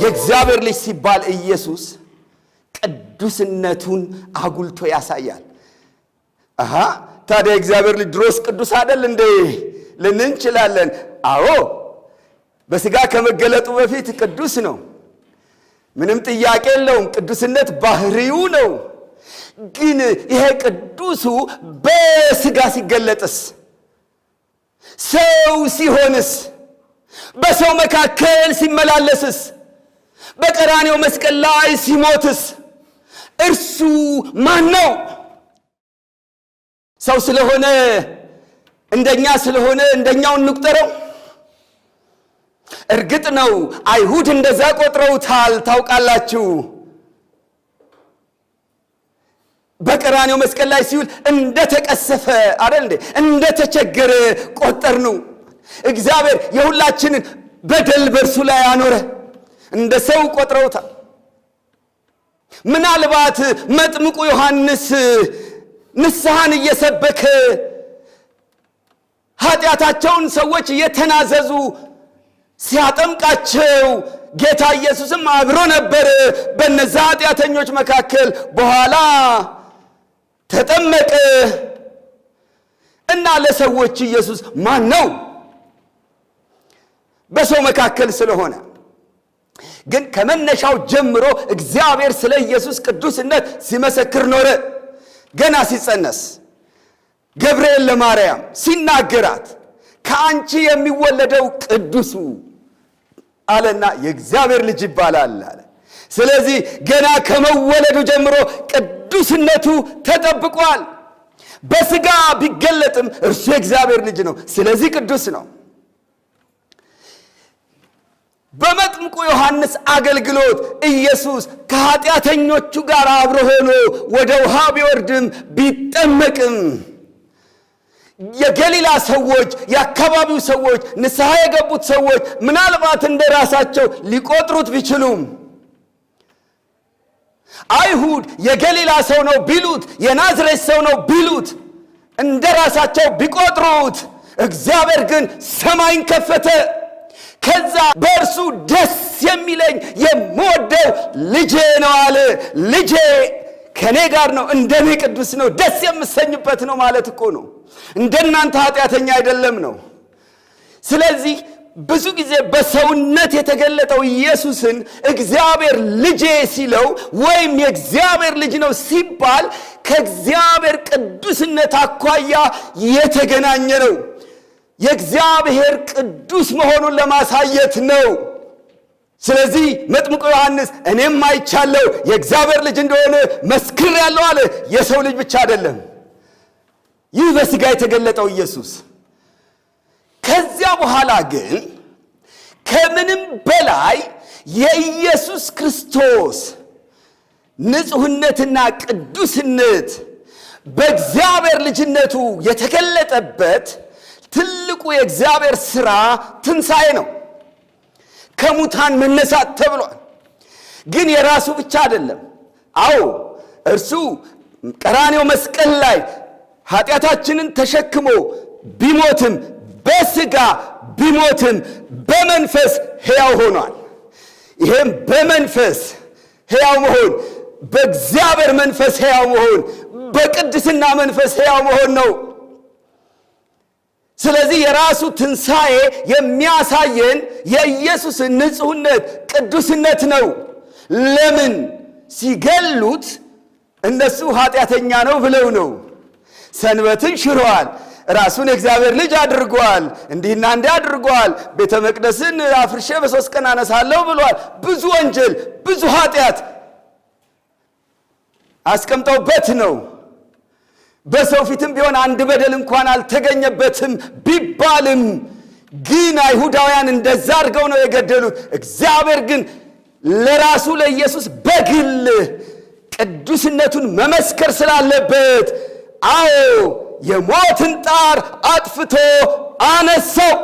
የእግዚአብሔር ልጅ ሲባል ኢየሱስ ቅዱስነቱን አጉልቶ ያሳያል። አሃ፣ ታዲያ የእግዚአብሔር ልጅ ድሮስ ቅዱስ አይደል እንዴ ልንል እንችላለን። አዎ፣ በሥጋ ከመገለጡ በፊት ቅዱስ ነው። ምንም ጥያቄ የለውም። ቅዱስነት ባህሪው ነው። ግን ይሄ ቅዱሱ በሥጋ ሲገለጥስ፣ ሰው ሲሆንስ፣ በሰው መካከል ሲመላለስስ፣ በቀራኔው መስቀል ላይ ሲሞትስ እርሱ ማን ነው? ሰው ስለሆነ፣ እንደኛ ስለሆነ እንደኛው እንቁጠረው? እርግጥ ነው አይሁድ እንደዛ ቆጥረውታል። ታውቃላችሁ፣ በቀራኔው መስቀል ላይ ሲውል እንደተቀሰፈ አይደል እንዴ? እንደተቸገረ ቆጠር ነው። እግዚአብሔር የሁላችንን በደል በእርሱ ላይ አኖረ። እንደ ሰው ቆጥረውታል። ምናልባት መጥምቁ ዮሐንስ ንስሐን እየሰበከ፣ ኃጢአታቸውን ሰዎች እየተናዘዙ ሲያጠምቃቸው ጌታ ኢየሱስም አብሮ ነበር በነዛ ኃጢአተኞች መካከል። በኋላ ተጠመቀ እና ለሰዎች ኢየሱስ ማን ነው? በሰው መካከል ስለሆነ ግን ከመነሻው ጀምሮ እግዚአብሔር ስለ ኢየሱስ ቅዱስነት ሲመሰክር ኖረ። ገና ሲጸነስ ገብርኤል ለማርያም ሲናገራት ከአንቺ የሚወለደው ቅዱሱ አለና የእግዚአብሔር ልጅ ይባላል አለ። ስለዚህ ገና ከመወለዱ ጀምሮ ቅዱስነቱ ተጠብቋል። በሥጋ ቢገለጥም እርሱ የእግዚአብሔር ልጅ ነው። ስለዚህ ቅዱስ ነው። በመጥምቁ ዮሐንስ አገልግሎት ኢየሱስ ከኃጢአተኞቹ ጋር አብሮ ሆኖ ወደ ውሃ ቢወርድም ቢጠመቅም የገሊላ ሰዎች፣ የአካባቢው ሰዎች፣ ንስሐ የገቡት ሰዎች ምናልባት እንደ ራሳቸው ሊቆጥሩት ቢችሉም፣ አይሁድ የገሊላ ሰው ነው ቢሉት፣ የናዝሬት ሰው ነው ቢሉት፣ እንደ ራሳቸው ቢቆጥሩት፣ እግዚአብሔር ግን ሰማይን ከፈተ። ከዛ በእርሱ ደስ የሚለኝ የምወደው ልጄ ነው አለ። ልጄ ከእኔ ጋር ነው፣ እንደኔ ቅዱስ ነው፣ ደስ የምሰኝበት ነው ማለት እኮ ነው። እንደናንተ ኃጢአተኛ አይደለም ነው። ስለዚህ ብዙ ጊዜ በሰውነት የተገለጠው ኢየሱስን እግዚአብሔር ልጄ ሲለው ወይም የእግዚአብሔር ልጅ ነው ሲባል ከእግዚአብሔር ቅዱስነት አኳያ የተገናኘ ነው። የእግዚአብሔር ቅዱስ መሆኑን ለማሳየት ነው። ስለዚህ መጥምቁ ዮሐንስ እኔም አይቻለሁ፣ የእግዚአብሔር ልጅ እንደሆነ መስክሬአለሁ አለ። የሰው ልጅ ብቻ አይደለም፣ ይህ በሥጋ የተገለጠው ኢየሱስ። ከዚያ በኋላ ግን ከምንም በላይ የኢየሱስ ክርስቶስ ንጹሕነትና ቅዱስነት በእግዚአብሔር ልጅነቱ የተገለጠበት ትልቁ የእግዚአብሔር ሥራ ትንሣኤ ነው። ከሙታን መነሳት ተብሏል። ግን የራሱ ብቻ አይደለም። አዎ፣ እርሱ ቀራኔው መስቀል ላይ ኃጢአታችንን ተሸክሞ ቢሞትም፣ በሥጋ ቢሞትም በመንፈስ ሕያው ሆኗል። ይሄም በመንፈስ ሕያው መሆን በእግዚአብሔር መንፈስ ሕያው መሆን፣ በቅድስና መንፈስ ሕያው መሆን ነው። ስለዚህ የራሱ ትንሣኤ የሚያሳየን የኢየሱስን ንጹሕነት፣ ቅዱስነት ነው። ለምን ሲገሉት እነሱ ኃጢአተኛ ነው ብለው ነው። ሰንበትን ሽረዋል። ራሱን የእግዚአብሔር ልጅ አድርጓል። እንዲህና እንዲህ አድርጓል። ቤተ መቅደስን አፍርሼ በ3 ቀን አነሳለሁ ብሏል። ብዙ ወንጀል፣ ብዙ ኃጢአት አስቀምጠውበት ነው። በሰው ፊትም ቢሆን አንድ በደል እንኳን አልተገኘበትም ቢባልም ግን አይሁዳውያን እንደዛ አድርገው ነው የገደሉት። እግዚአብሔር ግን ለራሱ ለኢየሱስ በግል ቅዱስነቱን መመስከር ስላለበት፣ አዎ፣ የሞትን ጣር አጥፍቶ አነሳው።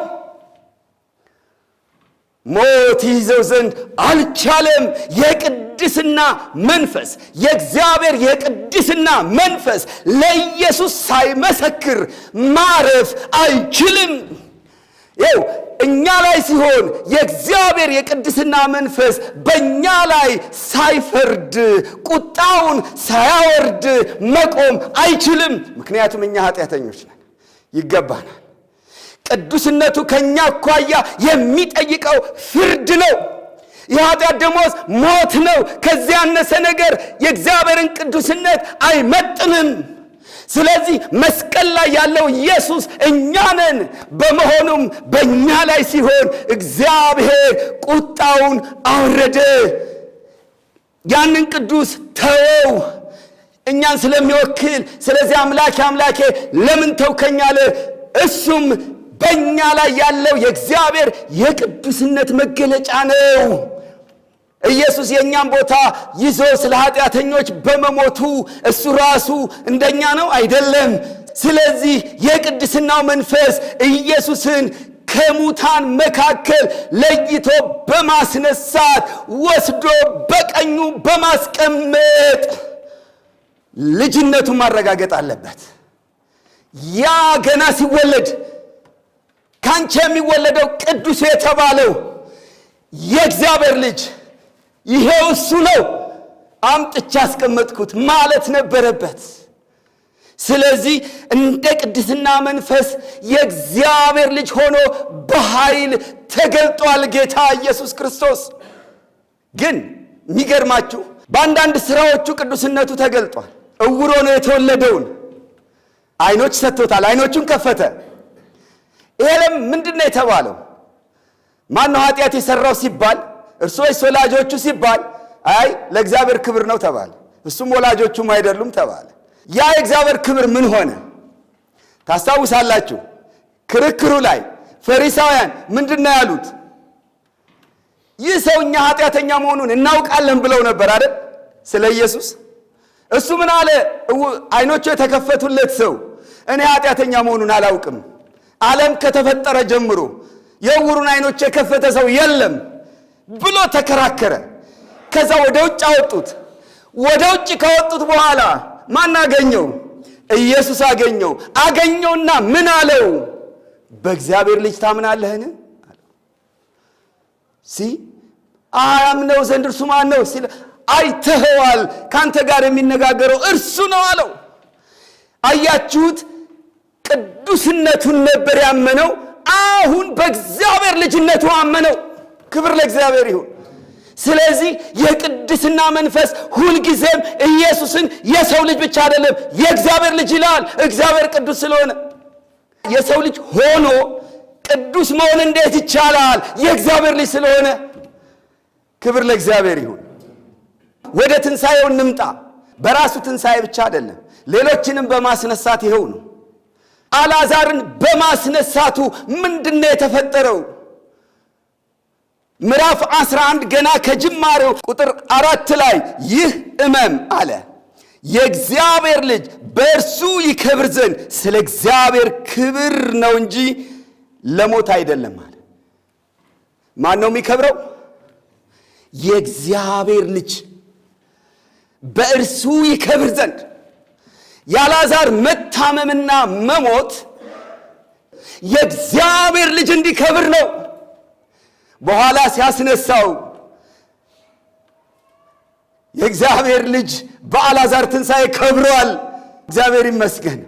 ሞት ይዘው ዘንድ አልቻለም። የቅድስና መንፈስ፣ የእግዚአብሔር የቅድስና መንፈስ ለኢየሱስ ሳይመሰክር ማረፍ አይችልም። ይኸው እኛ ላይ ሲሆን የእግዚአብሔር የቅድስና መንፈስ በእኛ ላይ ሳይፈርድ ቁጣውን ሳያወርድ መቆም አይችልም። ምክንያቱም እኛ ኃጢአተኞች ነን፣ ይገባናል። ቅዱስነቱ ከእኛ አኳያ የሚጠይቀው ፍርድ ነው። የኃጢአት ደሞዝ ሞት ነው። ከዚያ ያነሰ ነገር የእግዚአብሔርን ቅዱስነት አይመጥንም። ስለዚህ መስቀል ላይ ያለው ኢየሱስ እኛ ነን። በመሆኑም በእኛ ላይ ሲሆን እግዚአብሔር ቁጣውን አወረደ። ያንን ቅዱስ ተወው፣ እኛን ስለሚወክል። ስለዚህ አምላኬ አምላኬ ለምን ተውከኝ አለ። እሱም በእኛ ላይ ያለው የእግዚአብሔር የቅዱስነት መገለጫ ነው። ኢየሱስ የእኛን ቦታ ይዞ ስለ ኃጢአተኞች በመሞቱ እሱ ራሱ እንደኛ ነው አይደለም። ስለዚህ የቅድስናው መንፈስ ኢየሱስን ከሙታን መካከል ለይቶ በማስነሳት ወስዶ በቀኙ በማስቀመጥ ልጅነቱን ማረጋገጥ አለበት። ያ ገና ሲወለድ ካንቺ የሚወለደው ቅዱስ የተባለው የእግዚአብሔር ልጅ ይሄው እሱ ነው፣ አምጥቼ አስቀመጥኩት ማለት ነበረበት። ስለዚህ እንደ ቅድስና መንፈስ የእግዚአብሔር ልጅ ሆኖ በኃይል ተገልጧል ጌታ ኢየሱስ ክርስቶስ። ግን የሚገርማችሁ በአንዳንድ ስራዎቹ ቅዱስነቱ ተገልጧል። እውር ሆኖ የተወለደውን ዓይኖች ሰጥቶታል። ዓይኖቹን ከፈተ። ይሄ ምንድን ነው የተባለው? ማነው ኃጢአት የሠራው ሲባል እርሱ ወይስ ወላጆቹ ሲባል፣ አይ ለእግዚአብሔር ክብር ነው ተባለ። እሱም ወላጆቹም አይደሉም ተባለ። ያ የእግዚአብሔር ክብር ምን ሆነ? ታስታውሳላችሁ? ክርክሩ ላይ ፈሪሳውያን ምንድን ነው ያሉት? ይህ ሰው እኛ ኃጢአተኛ መሆኑን እናውቃለን ብለው ነበር አይደል? ስለ ኢየሱስ። እሱ ምን አለ? ዓይኖቹ የተከፈቱለት ሰው እኔ ኃጢአተኛ መሆኑን አላውቅም፣ ዓለም ከተፈጠረ ጀምሮ የዕውሩን ዓይኖች የከፈተ ሰው የለም ብሎ ተከራከረ። ከዛ ወደ ውጭ አወጡት። ወደ ውጭ ካወጡት በኋላ ማን አገኘው? ኢየሱስ አገኘው። አገኘውና ምን አለው? በእግዚአብሔር ልጅ ታምናለህን? ሲ አያምነው ዘንድ እርሱ ማን ነው ሲል፣ አይተኸዋል፣ ካንተ ጋር የሚነጋገረው እርሱ ነው አለው። አያችሁት? ቅዱስነቱን ነበር ያመነው። አሁን በእግዚአብሔር ልጅነቱ አመነው። ክብር ለእግዚአብሔር ይሁን። ስለዚህ የቅድስና መንፈስ ሁልጊዜም ኢየሱስን የሰው ልጅ ብቻ አይደለም የእግዚአብሔር ልጅ ይላል። እግዚአብሔር ቅዱስ ስለሆነ የሰው ልጅ ሆኖ ቅዱስ መሆን እንዴት ይቻላል? የእግዚአብሔር ልጅ ስለሆነ። ክብር ለእግዚአብሔር ይሁን። ወደ ትንሣኤው እንምጣ። በራሱ ትንሣኤ ብቻ አይደለም፣ ሌሎችንም በማስነሳት ይኸው ነው። አልዓዛርን በማስነሳቱ ምንድነው የተፈጠረው? ምዕራፍ 11 ገና ከጅማሬው ቁጥር 4 ላይ ይህ እመም አለ የእግዚአብሔር ልጅ በእርሱ ይከብር ዘንድ ስለ እግዚአብሔር ክብር ነው እንጂ ለሞት አይደለም አለ። ማን ነው የሚከብረው? የእግዚአብሔር ልጅ በእርሱ ይከብር ዘንድ። የአልዓዛር መታመምና መሞት የእግዚአብሔር ልጅ እንዲከብር ነው። በኋላ ሲያስነሳው የእግዚአብሔር ልጅ በአልዓዛር ትንሣኤ ከብሯል። እግዚአብሔር ይመስገን።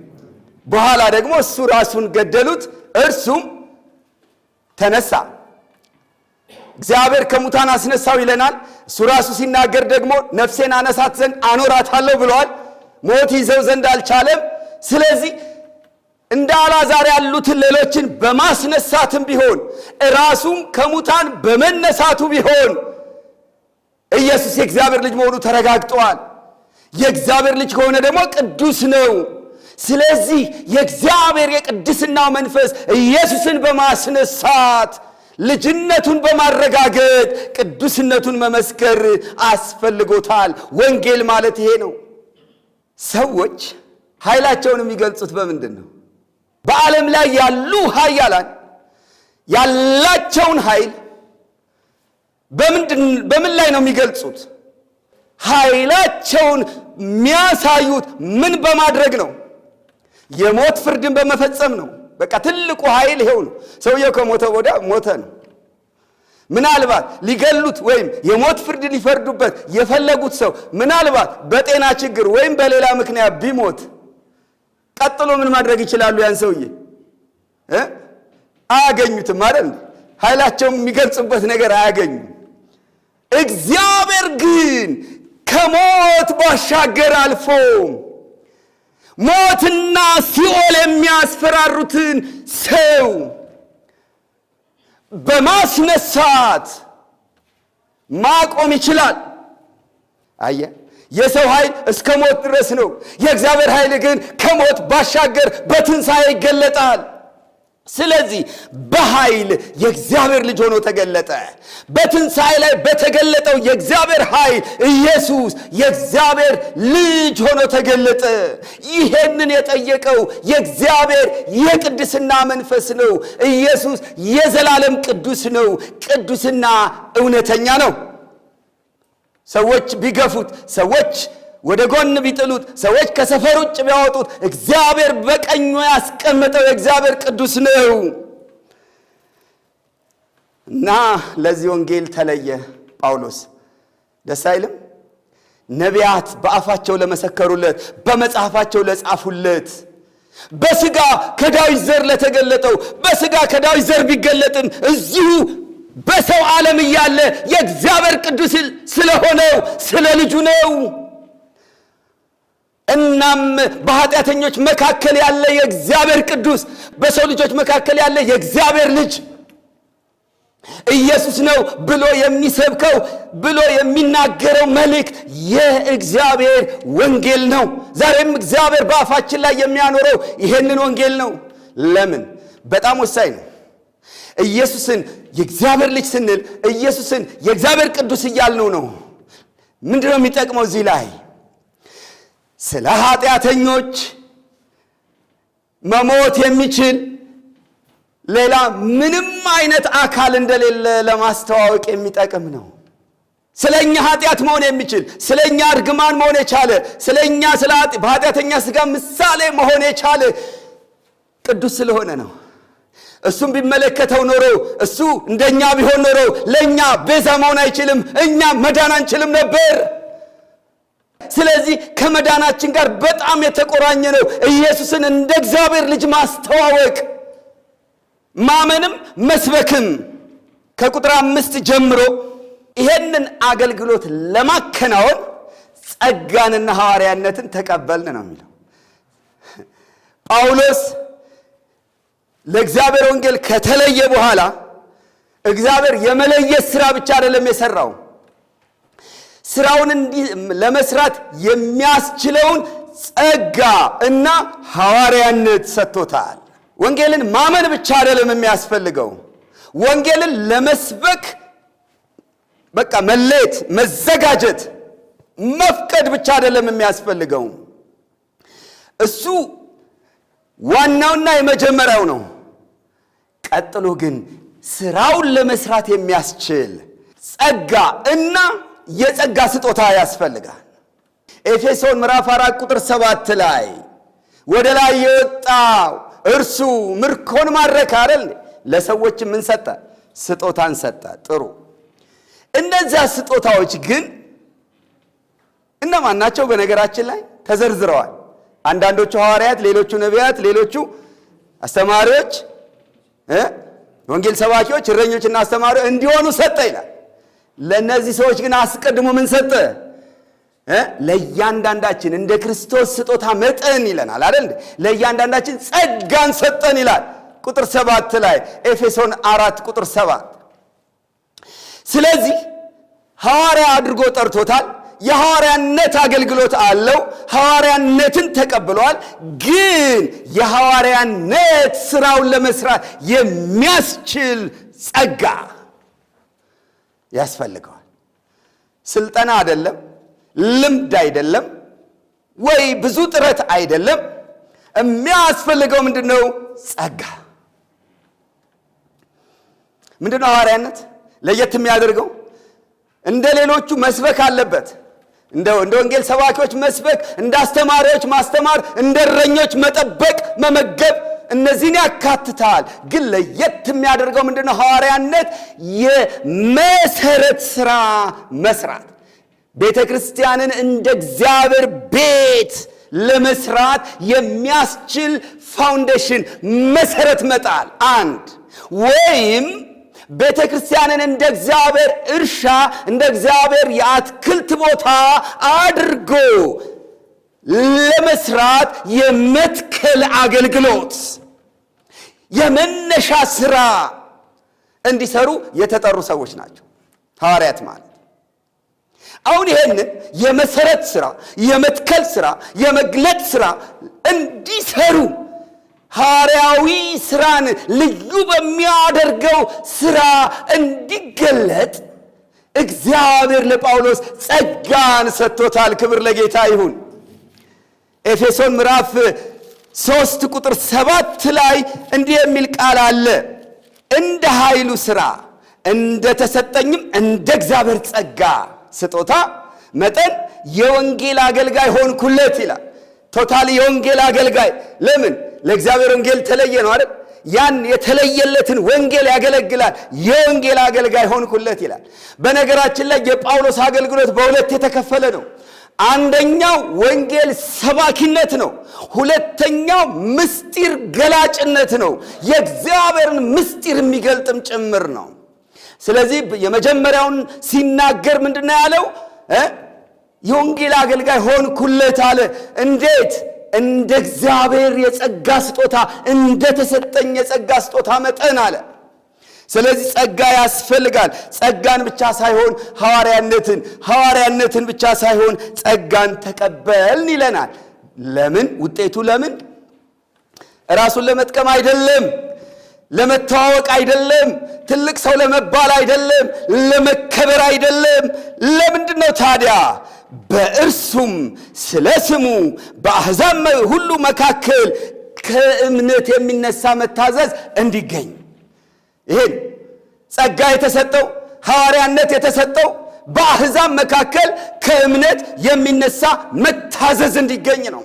በኋላ ደግሞ እሱ ራሱን ገደሉት፣ እርሱም ተነሳ። እግዚአብሔር ከሙታን አስነሳው ይለናል። እሱ ራሱ ሲናገር ደግሞ ነፍሴን አነሳት ዘንድ አኖራታለሁ ብለዋል። ሞት ይዘው ዘንድ አልቻለም። ስለዚህ እንደ አልዓዛር ያሉትን ሌሎችን በማስነሳትም ቢሆን ራሱም ከሙታን በመነሳቱ ቢሆን ኢየሱስ የእግዚአብሔር ልጅ መሆኑ ተረጋግጧል። የእግዚአብሔር ልጅ ከሆነ ደግሞ ቅዱስ ነው። ስለዚህ የእግዚአብሔር የቅድስናው መንፈስ ኢየሱስን በማስነሳት ልጅነቱን በማረጋገጥ ቅዱስነቱን መመስከር አስፈልጎታል። ወንጌል ማለት ይሄ ነው። ሰዎች ኃይላቸውን የሚገልጹት በምንድን ነው? በዓለም ላይ ያሉ ኃያላን ያላቸውን ኃይል በምን ላይ ነው የሚገልጹት? ኃይላቸውን የሚያሳዩት ምን በማድረግ ነው? የሞት ፍርድን በመፈጸም ነው። በቃ ትልቁ ኃይል ይሄው ነው። ሰውየው ከሞተ ወዲያ ሞተ ነው። ምናልባት ሊገሉት ወይም የሞት ፍርድ ሊፈርዱበት የፈለጉት ሰው ምናልባት በጤና ችግር ወይም በሌላ ምክንያት ቢሞት ቀጥሎ ምን ማድረግ ይችላሉ? ያን ሰውዬ አያገኙትም አይደል? ኃይላቸውን የሚገልጹበት ነገር አያገኙም። እግዚአብሔር ግን ከሞት ባሻገር አልፎ ሞትና ሲኦል የሚያስፈራሩትን ሰው በማስነሳት ማቆም ይችላል። አየ፣ የሰው ኃይል እስከ ሞት ድረስ ነው። የእግዚአብሔር ኃይል ግን ከሞት ባሻገር በትንሣኤ ይገለጣል። ስለዚህ በኃይል የእግዚአብሔር ልጅ ሆኖ ተገለጠ። በትንሣኤ ላይ በተገለጠው የእግዚአብሔር ኃይል ኢየሱስ የእግዚአብሔር ልጅ ሆኖ ተገለጠ። ይሄንን የጠየቀው የእግዚአብሔር የቅድስና መንፈስ ነው። ኢየሱስ የዘላለም ቅዱስ ነው። ቅዱስና እውነተኛ ነው። ሰዎች ቢገፉት፣ ሰዎች ወደ ጎን ቢጥሉት፣ ሰዎች ከሰፈር ውጭ ቢያወጡት፣ እግዚአብሔር በቀኙ ያስቀመጠው የእግዚአብሔር ቅዱስ ነው እና ለዚህ ወንጌል ተለየ ጳውሎስ። ደስ አይልም? ነቢያት በአፋቸው ለመሰከሩለት፣ በመጽሐፋቸው ለጻፉለት፣ በስጋ ከዳዊት ዘር ለተገለጠው፣ በስጋ ከዳዊት ዘር ቢገለጥም እዚሁ በሰው ዓለም እያለ የእግዚአብሔር ቅዱስ ስለሆነው ስለ ልጁ ነው። እናም በኃጢአተኞች መካከል ያለ የእግዚአብሔር ቅዱስ፣ በሰው ልጆች መካከል ያለ የእግዚአብሔር ልጅ ኢየሱስ ነው ብሎ የሚሰብከው፣ ብሎ የሚናገረው መልእክት የእግዚአብሔር ወንጌል ነው። ዛሬም እግዚአብሔር በአፋችን ላይ የሚያኖረው ይሄንን ወንጌል ነው። ለምን? በጣም ወሳኝ ነው። ኢየሱስን የእግዚአብሔር ልጅ ስንል ኢየሱስን የእግዚአብሔር ቅዱስ እያልነው ነው። ምንድነው የሚጠቅመው እዚህ ላይ? ስለ ኃጢአተኞች መሞት የሚችል ሌላ ምንም አይነት አካል እንደሌለ ለማስተዋወቅ የሚጠቅም ነው። ስለኛ ኃጢአት መሆን የሚችል፣ ስለኛ እርግማን መሆን የቻለ፣ ስለኛ ስለ በኃጢአተኛ ሥጋ ምሳሌ መሆን የቻለ ቅዱስ ስለሆነ ነው። እሱም ቢመለከተው ኖሮ፣ እሱ እንደኛ ቢሆን ኖሮ ለኛ ቤዛ መሆን አይችልም፣ እኛ መዳን አንችልም ነበር። ስለዚህ ከመዳናችን ጋር በጣም የተቆራኘ ነው። ኢየሱስን እንደ እግዚአብሔር ልጅ ማስተዋወቅ፣ ማመንም መስበክም። ከቁጥር 5 ጀምሮ ይሄንን አገልግሎት ለማከናወን ጸጋንና ሐዋርያነትን ተቀበልን ነው የሚለው። ጳውሎስ ለእግዚአብሔር ወንጌል ከተለየ በኋላ እግዚአብሔር የመለየት ስራ ብቻ አይደለም የሰራው፣ ስራውን ለመስራት የሚያስችለውን ጸጋ እና ሐዋርያነት ሰጥቶታል። ወንጌልን ማመን ብቻ አይደለም የሚያስፈልገው፣ ወንጌልን ለመስበክ በቃ መለየት፣ መዘጋጀት፣ መፍቀድ ብቻ አይደለም የሚያስፈልገው። እሱ ዋናውና የመጀመሪያው ነው። ቀጥሎ ግን ስራውን ለመስራት የሚያስችል ጸጋ እና የጸጋ ስጦታ ያስፈልጋል። ኤፌሶን ምዕራፍ 4 ቁጥር 7 ላይ ወደ ላይ የወጣው እርሱ ምርኮን ማረከ አይደል? ለሰዎች ምን ሰጠ? ስጦታን ሰጠ። ጥሩ። እነዚያ ስጦታዎች ግን እነማን ናቸው? በነገራችን ላይ ተዘርዝረዋል። አንዳንዶቹ ሐዋርያት፣ ሌሎቹ ነቢያት፣ ሌሎቹ አስተማሪዎች፣ ወንጌል ሰባኪዎች፣ እረኞችና አስተማሪዎች እንዲሆኑ ሰጠ ይላል። ለነዚህ ሰዎች ግን አስቀድሞ ምን ሰጠ? ለእያንዳንዳችን እንደ ክርስቶስ ስጦታ መጠን ይለናል አይደል? ለእያንዳንዳችን ጸጋን ሰጠን ይላል። ቁጥር 7 ላይ፣ ኤፌሶን 4 ቁጥር 7። ስለዚህ ሐዋርያ አድርጎ ጠርቶታል። የሐዋርያነት አገልግሎት አለው። ሐዋርያነትን ተቀብሏል። ግን የሐዋርያነት ስራውን ለመስራት የሚያስችል ጸጋ ያስፈልገዋል። ስልጠና አይደለም፣ ልምድ አይደለም፣ ወይ ብዙ ጥረት አይደለም። የሚያስፈልገው ምንድነው? ጸጋ። ምንድነው ሐዋርያነት ለየት የሚያደርገው? እንደ ሌሎቹ መስበክ አለበት። እንደ ወንጌል ሰባኪዎች መስበክ፣ እንደ አስተማሪዎች ማስተማር፣ እንደ እረኞች መጠበቅ፣ መመገብ፣ እነዚህን ያካትታል። ግን ለየት የሚያደርገው ምንድነው? ሐዋርያነት የመሰረት ሥራ መስራት፣ ቤተ ክርስቲያንን እንደ እግዚአብሔር ቤት ለመስራት የሚያስችል foundation መሰረት መጣል አንድ፣ ወይም ቤተ ክርስቲያንን እንደ እግዚአብሔር እርሻ፣ እንደ እግዚአብሔር የአትክልት ቦታ አድርጎ ለመስራት የመትከል አገልግሎት፣ የመነሻ ስራ እንዲሰሩ የተጠሩ ሰዎች ናቸው ሐዋርያት ማለት። አሁን ይሄንን የመሰረት ስራ፣ የመትከል ስራ፣ የመግለጥ ስራ እንዲሰሩ ሐዋርያዊ ስራን ልዩ በሚያደርገው ስራ እንዲገለጥ እግዚአብሔር ለጳውሎስ ጸጋን ሰጥቶታል። ክብር ለጌታ ይሁን። ኤፌሶን ምዕራፍ 3 ቁጥር 7 ላይ እንዲህ የሚል ቃል አለ። እንደ ኃይሉ ሥራ እንደ ተሰጠኝም እንደ እግዚአብሔር ጸጋ ስጦታ መጠን የወንጌል አገልጋይ ሆንኩለት ይላል። Totally የወንጌል አገልጋይ። ለምን? ለእግዚአብሔር ወንጌል ተለየ ነው አይደል? ያን የተለየለትን ወንጌል ያገለግላል። የወንጌል አገልጋይ ሆንኩለት ይላል። በነገራችን ላይ የጳውሎስ አገልግሎት በሁለት የተከፈለ ነው። አንደኛው ወንጌል ሰባኪነት ነው። ሁለተኛው ምስጢር ገላጭነት ነው። የእግዚአብሔርን ምስጢር የሚገልጥም ጭምር ነው። ስለዚህ የመጀመሪያውን ሲናገር ምንድነው ያለው? የወንጌል አገልጋይ ሆንኩለት አለ። እንዴት? እንደ እግዚአብሔር የጸጋ ስጦታ፣ እንደ ተሰጠኝ የጸጋ ስጦታ መጠን አለ። ስለዚህ ጸጋ ያስፈልጋል። ጸጋን ብቻ ሳይሆን ሐዋርያነትን፣ ሐዋርያነትን ብቻ ሳይሆን ጸጋን ተቀበልን ይለናል። ለምን? ውጤቱ ለምን? ራሱን ለመጥቀም አይደለም፣ ለመተዋወቅ አይደለም፣ ትልቅ ሰው ለመባል አይደለም፣ ለመከበር አይደለም። ለምንድን ነው ታዲያ? በእርሱም ስለ ስሙ በአሕዛብ ሁሉ መካከል ከእምነት የሚነሳ መታዘዝ እንዲገኝ። ይሄን ጸጋ የተሰጠው፣ ሐዋርያነት የተሰጠው በአሕዛብ መካከል ከእምነት የሚነሳ መታዘዝ እንዲገኝ ነው።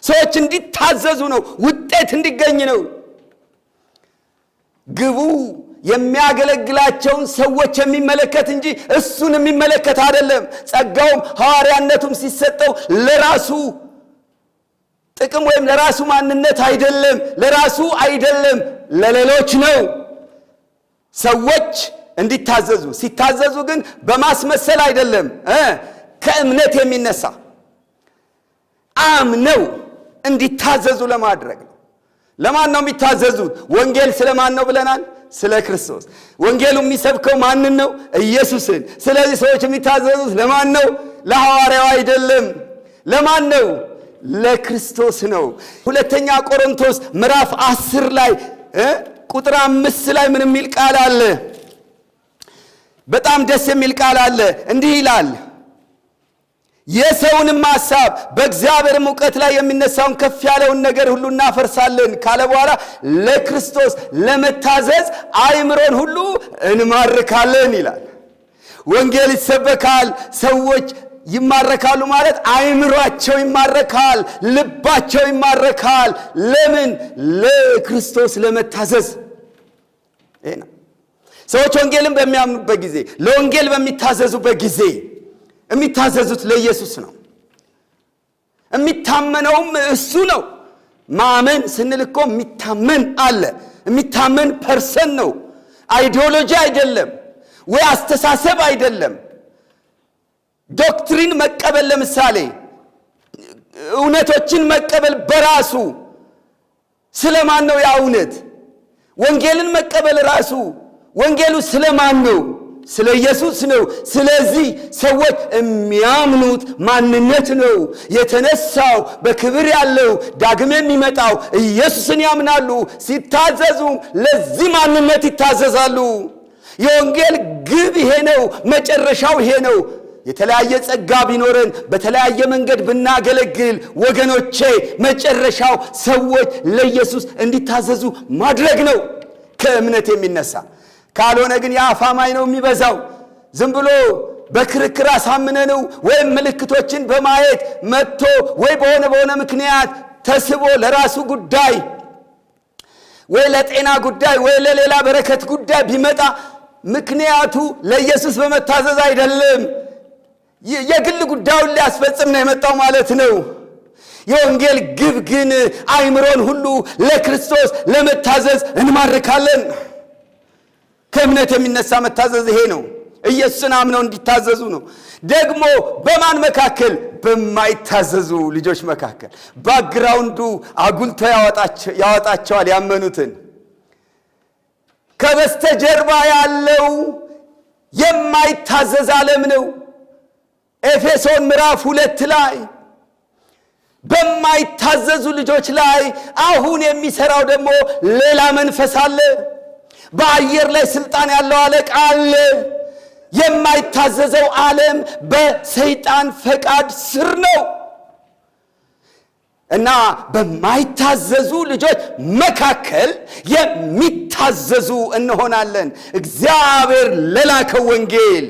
ሰዎች እንዲታዘዙ ነው። ውጤት እንዲገኝ ነው። ግቡ የሚያገለግላቸውን ሰዎች የሚመለከት እንጂ እሱን የሚመለከት አይደለም። ጸጋውም ሐዋርያነቱም ሲሰጠው ለራሱ ጥቅም ወይም ለራሱ ማንነት አይደለም፣ ለራሱ አይደለም፣ ለሌሎች ነው። ሰዎች እንዲታዘዙ፣ ሲታዘዙ ግን በማስመሰል አይደለም፣ ከእምነት የሚነሳ አምነው እንዲታዘዙ ለማድረግ ነው። ለማን ነው የሚታዘዙት? ወንጌል ስለማን ነው ብለናል? ስለ ክርስቶስ። ወንጌሉ የሚሰብከው ማንን ነው? ኢየሱስን። ስለዚህ ሰዎች የሚታዘዙት ለማን ነው? ለሐዋርያው አይደለም። ለማን ነው? ለክርስቶስ ነው። ሁለተኛ ቆሮንቶስ ምዕራፍ 10 ላይ ቁጥር 5 ላይ ምን የሚል ቃል አለ? በጣም ደስ የሚል ቃል አለ። እንዲህ ይላል፣ የሰውንም ሐሳብ በእግዚአብሔርም እውቀት ላይ የሚነሳውን ከፍ ያለውን ነገር ሁሉ እናፈርሳለን ካለ በኋላ ለክርስቶስ ለመታዘዝ አእምሮን ሁሉ እንማርካለን ይላል። ወንጌል ይሰበካል፣ ሰዎች ይማረካሉ ማለት አእምሯቸው ይማረካል፣ ልባቸው ይማረካል። ለምን? ለክርስቶስ ለመታዘዝ። ይሄ ነው። ሰዎች ወንጌልን በሚያምኑበት ጊዜ፣ ለወንጌል በሚታዘዙበት ጊዜ የሚታዘዙት ለኢየሱስ ነው። የሚታመነውም እሱ ነው። ማመን ስንል እኮ የሚታመን አለ። የሚታመን person ነው። Ideology አይደለም፣ ወይ አስተሳሰብ አይደለም። Doctrine መቀበል፣ ለምሳሌ እውነቶችን መቀበል በራሱ ስለማን ነው ያ እውነት? ወንጌልን መቀበል ራሱ ወንጌሉ ስለማን ነው? ስለ ኢየሱስ ነው። ስለዚህ ሰዎች የሚያምኑት ማንነት ነው። የተነሳው፣ በክብር ያለው፣ ዳግም የሚመጣው ኢየሱስን ያምናሉ። ሲታዘዙ ለዚህ ማንነት ይታዘዛሉ። የወንጌል ግብ ይሄ ነው። መጨረሻው ይሄ ነው። የተለያየ ጸጋ ቢኖረን፣ በተለያየ መንገድ ብናገለግል፣ ወገኖቼ፣ መጨረሻው ሰዎች ለኢየሱስ እንዲታዘዙ ማድረግ ነው፣ ከእምነት የሚነሳ። ካልሆነ ግን የአፋማኝ ነው የሚበዛው። ዝም ብሎ በክርክር አሳምነነው ወይም ምልክቶችን በማየት መጥቶ ወይ በሆነ በሆነ ምክንያት ተስቦ ለራሱ ጉዳይ ወይ ለጤና ጉዳይ ወይ ለሌላ በረከት ጉዳይ ቢመጣ ምክንያቱ ለኢየሱስ በመታዘዝ አይደለም፣ የግል ጉዳዩን ሊያስፈጽም ነው የመጣው ማለት ነው። የወንጌል ግብ ግን አእምሮን ሁሉ ለክርስቶስ ለመታዘዝ እንማርካለን። ከእምነት የሚነሳ መታዘዝ ይሄ ነው። ኢየሱስን አምነው እንዲታዘዙ ነው። ደግሞ በማን መካከል? በማይታዘዙ ልጆች መካከል። Background ኡ አጉልቶ ያወጣቸዋል ያመኑትን። ከበስተጀርባ ያለው የማይታዘዝ ዓለም ነው። ኤፌሶን ምዕራፍ 2 ላይ በማይታዘዙ ልጆች ላይ አሁን የሚሰራው ደግሞ ሌላ መንፈስ አለ። በአየር ላይ ስልጣን ያለው አለቃ አለ። የማይታዘዘው ዓለም በሰይጣን ፈቃድ ስር ነው እና በማይታዘዙ ልጆች መካከል የሚታዘዙ እንሆናለን። እግዚአብሔር ለላከው ወንጌል፣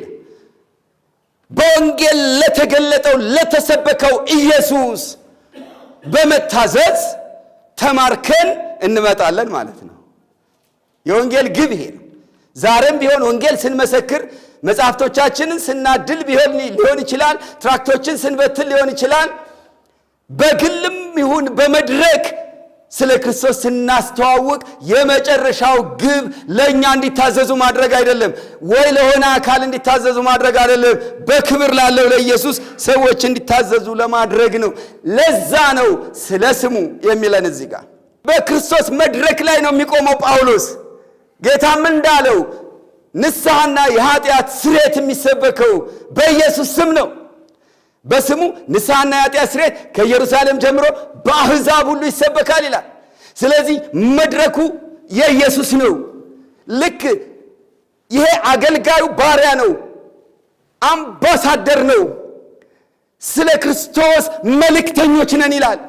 በወንጌል ለተገለጠው ለተሰበከው ኢየሱስ በመታዘዝ ተማርከን እንመጣለን ማለት ነው። የወንጌል ግብ ይሄ ነው። ዛሬም ቢሆን ወንጌል ስንመሰክር መጽሐፍቶቻችንን ስናድል ሊሆን ይችላል፣ ትራክቶችን ስንበትን ሊሆን ይችላል፣ በግልም ይሁን በመድረክ ስለ ክርስቶስ ስናስተዋውቅ የመጨረሻው ግብ ለእኛ እንዲታዘዙ ማድረግ አይደለም፣ ወይ ለሆነ አካል እንዲታዘዙ ማድረግ አይደለም፣ በክብር ላለው ለኢየሱስ ሰዎች እንዲታዘዙ ለማድረግ ነው። ለዛ ነው ስለ ስሙ የሚለን እዚህ ጋር። በክርስቶስ መድረክ ላይ ነው የሚቆመው ጳውሎስ። ጌታም እንዳለው ንስሐና የኃጢአት ስርየት የሚሰበከው በኢየሱስ ስም ነው። በስሙ ንስሐና የኃጢአት ስርየት ከኢየሩሳሌም ጀምሮ በአሕዛብ ሁሉ ይሰበካል ይላል። ስለዚህ መድረኩ የኢየሱስ ነው። ልክ ይሄ አገልጋዩ ባሪያ ነው፣ አምባሳደር ነው። ስለ ክርስቶስ መልእክተኞች ነን ይላል።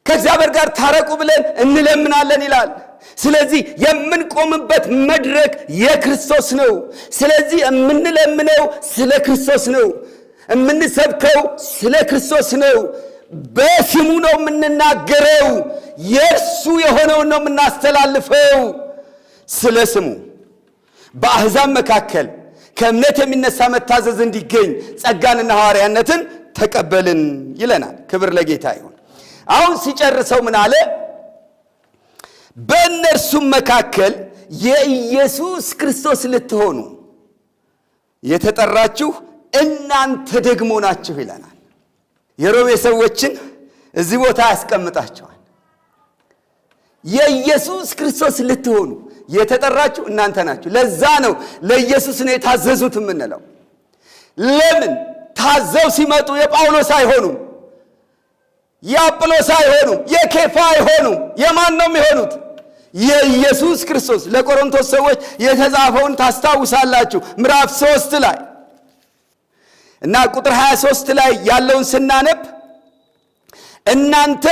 ከእግዚአብሔር ጋር ታረቁ ብለን እንለምናለን ይላል። ስለዚህ የምንቆምበት መድረክ የክርስቶስ ነው። ስለዚህ የምንለምነው ስለ ክርስቶስ ነው። የምንሰብከው ስለ ክርስቶስ ነው። በስሙ ነው የምንናገረው። የእርሱ የሆነውን ነው የምናስተላልፈው። ስለ ስሙ በአሕዛብ መካከል ከእምነት የሚነሳ መታዘዝ እንዲገኝ ጸጋንና ሐዋርያነትን ተቀበልን ይለናል። ክብር ለጌታ ይሁን። አሁን ሲጨርሰው ምን አለ? በእነርሱም መካከል የኢየሱስ ክርስቶስ ልትሆኑ የተጠራችሁ እናንተ ደግሞ ናችሁ ይለናል። የሮሜ ሰዎችን እዚህ ቦታ ያስቀምጣቸዋል። የኢየሱስ ክርስቶስ ልትሆኑ የተጠራችሁ እናንተ ናችሁ። ለዛ ነው ለኢየሱስ ነው የታዘዙት የምንለው። ለምን ታዘው ሲመጡ የጳውሎስ አይሆኑም፣ የአጵሎስ አይሆኑም፣ የኬፋ አይሆኑም። የማን ነው የሚሆኑት? የኢየሱስ ክርስቶስ። ለቆሮንቶስ ሰዎች የተጻፈውን ታስታውሳላችሁ ምዕራፍ 3 ላይ እና ቁጥር 23 ላይ ያለውን ስናነብ እናንተ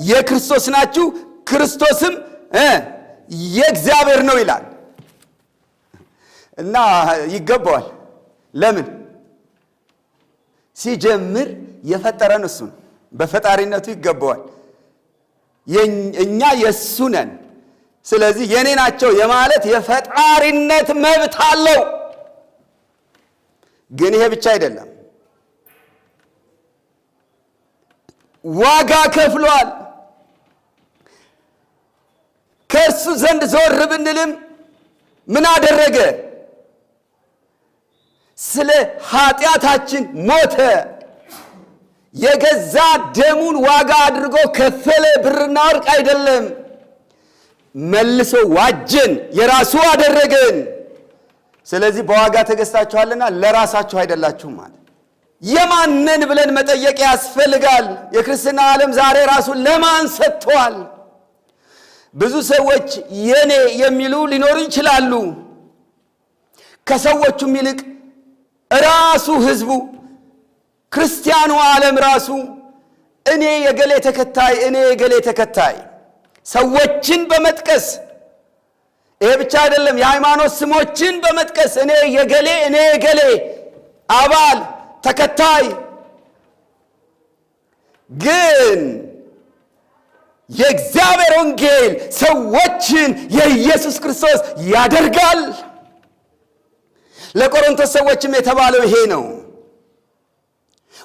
የክርስቶስ ናችሁ፣ ክርስቶስም የእግዚአብሔር ነው ይላል። እና ይገባዋል። ለምን? ሲጀምር የፈጠረን እሱ ነው። በፈጣሪነቱ ይገባዋል። እኛ የእሱ ነን። ስለዚህ የኔ ናቸው የማለት የፈጣሪነት መብት አለው። ግን ይሄ ብቻ አይደለም፣ ዋጋ ከፍሏል። ከእርሱ ዘንድ ዞር ብንልም ምን አደረገ? ስለ ኃጢአታችን ሞተ። የገዛ ደሙን ዋጋ አድርጎ ከፈለ። ብርና ወርቅ አይደለም። መልሶ ዋጀን፣ የራሱ አደረገን። ስለዚህ በዋጋ ተገዝታችኋልና ለራሳችሁ አይደላችሁም ማለት። የማንን ብለን መጠየቅ ያስፈልጋል። የክርስትና ዓለም ዛሬ ራሱን ለማን ሰጥቷል? ብዙ ሰዎች የኔ የሚሉ ሊኖሩ ይችላሉ። ከሰዎቹም ይልቅ ራሱ ህዝቡ፣ ክርስቲያኑ ዓለም ራሱ እኔ የገሌ ተከታይ፣ እኔ የገሌ ተከታይ፣ ሰዎችን በመጥቀስ ይሄ ብቻ አይደለም፣ የሃይማኖት ስሞችን በመጥቀስ እኔ የገሌ እኔ የገሌ አባል ተከታይ። ግን የእግዚአብሔር ወንጌል ሰዎችን የኢየሱስ ክርስቶስ ያደርጋል። ለቆሮንቶስ ሰዎችም የተባለው ይሄ ነው።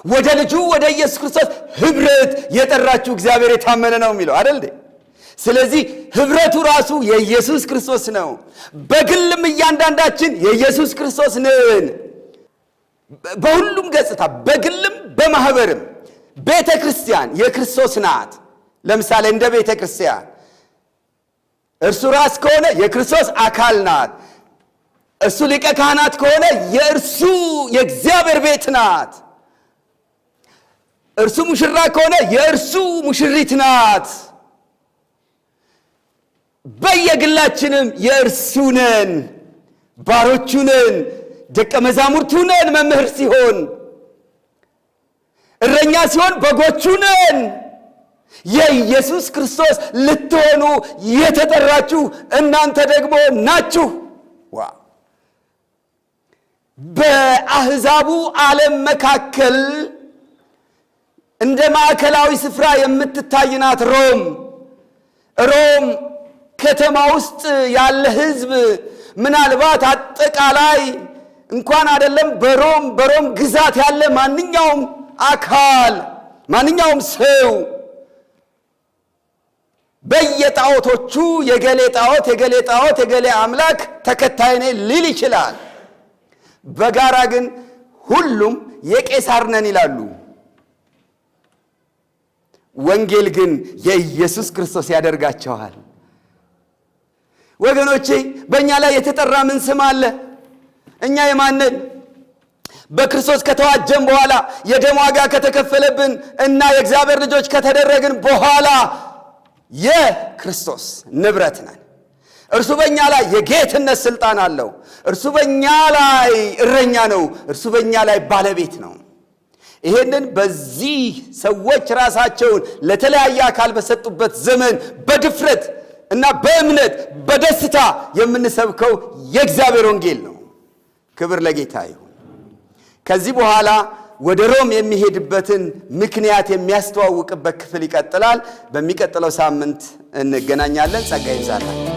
ወደ ልጁ ወደ ኢየሱስ ክርስቶስ ኅብረት የጠራችሁ እግዚአብሔር የታመነ ነው የሚለው አይደል እንዴ? ስለዚህ ኅብረቱ ራሱ የኢየሱስ ክርስቶስ ነው። በግልም እያንዳንዳችን የኢየሱስ ክርስቶስ ነን። በሁሉም ገጽታ በግልም በማህበርም ቤተ ክርስቲያን የክርስቶስ ናት። ለምሳሌ እንደ ቤተ ክርስቲያን እርሱ ራስ ከሆነ የክርስቶስ አካል ናት። እርሱ ሊቀ ካህናት ከሆነ የእርሱ የእግዚአብሔር ቤት ናት። እርሱ ሙሽራ ከሆነ የእርሱ ሙሽሪት ናት። በየግላችንም የእርሱ ነን፣ ባሮቹ ነን፣ ደቀ መዛሙርቱ ነን። መምህር ሲሆን፣ እረኛ ሲሆን በጎቹ ነን። የኢየሱስ ክርስቶስ ልትሆኑ የተጠራችሁ እናንተ ደግሞ ናችሁ። ዋ በአሕዛቡ ዓለም መካከል እንደ ማዕከላዊ ስፍራ የምትታይ ናት ሮም። ሮም ከተማ ውስጥ ያለ ሕዝብ ምናልባት አጠቃላይ እንኳን አይደለም በሮም ግዛት ያለ ማንኛውም አካል፣ ማንኛውም ሰው በየጣዖቶቹ የገሌ ጣዖት፣ የገሌ ጣዖት፣ የገሌ አምላክ ተከታይ ነኝ ሊል ይችላል። በጋራ ግን ሁሉም የቄሳር ነን ይላሉ። ወንጌል ግን የኢየሱስ ክርስቶስ ያደርጋቸዋል። ወገኖቼ፣ በእኛ ላይ የተጠራ ምን ስም አለ? እኛ የማንን? በክርስቶስ ከተዋጀን በኋላ፣ የደም ዋጋ ከተከፈለብን እና የእግዚአብሔር ልጆች ከተደረግን በኋላ የክርስቶስ ንብረት ነን። እርሱ በእኛ ላይ የጌትነት ስልጣን አለው። እርሱ በእኛ ላይ እረኛ ነው። እርሱ በእኛ ላይ ባለቤት ነው። ይሄንን በዚህ ሰዎች ራሳቸውን ለተለያየ አካል በሰጡበት ዘመን በድፍረት እና በእምነት በደስታ የምንሰብከው የእግዚአብሔር ወንጌል ነው። ክብር ለጌታ ይሁን። ከዚህ በኋላ ወደ ሮም የሚሄድበትን ምክንያት የሚያስተዋውቅበት ክፍል ይቀጥላል። በሚቀጥለው ሳምንት እንገናኛለን። ጸጋ ይብዛላችሁ።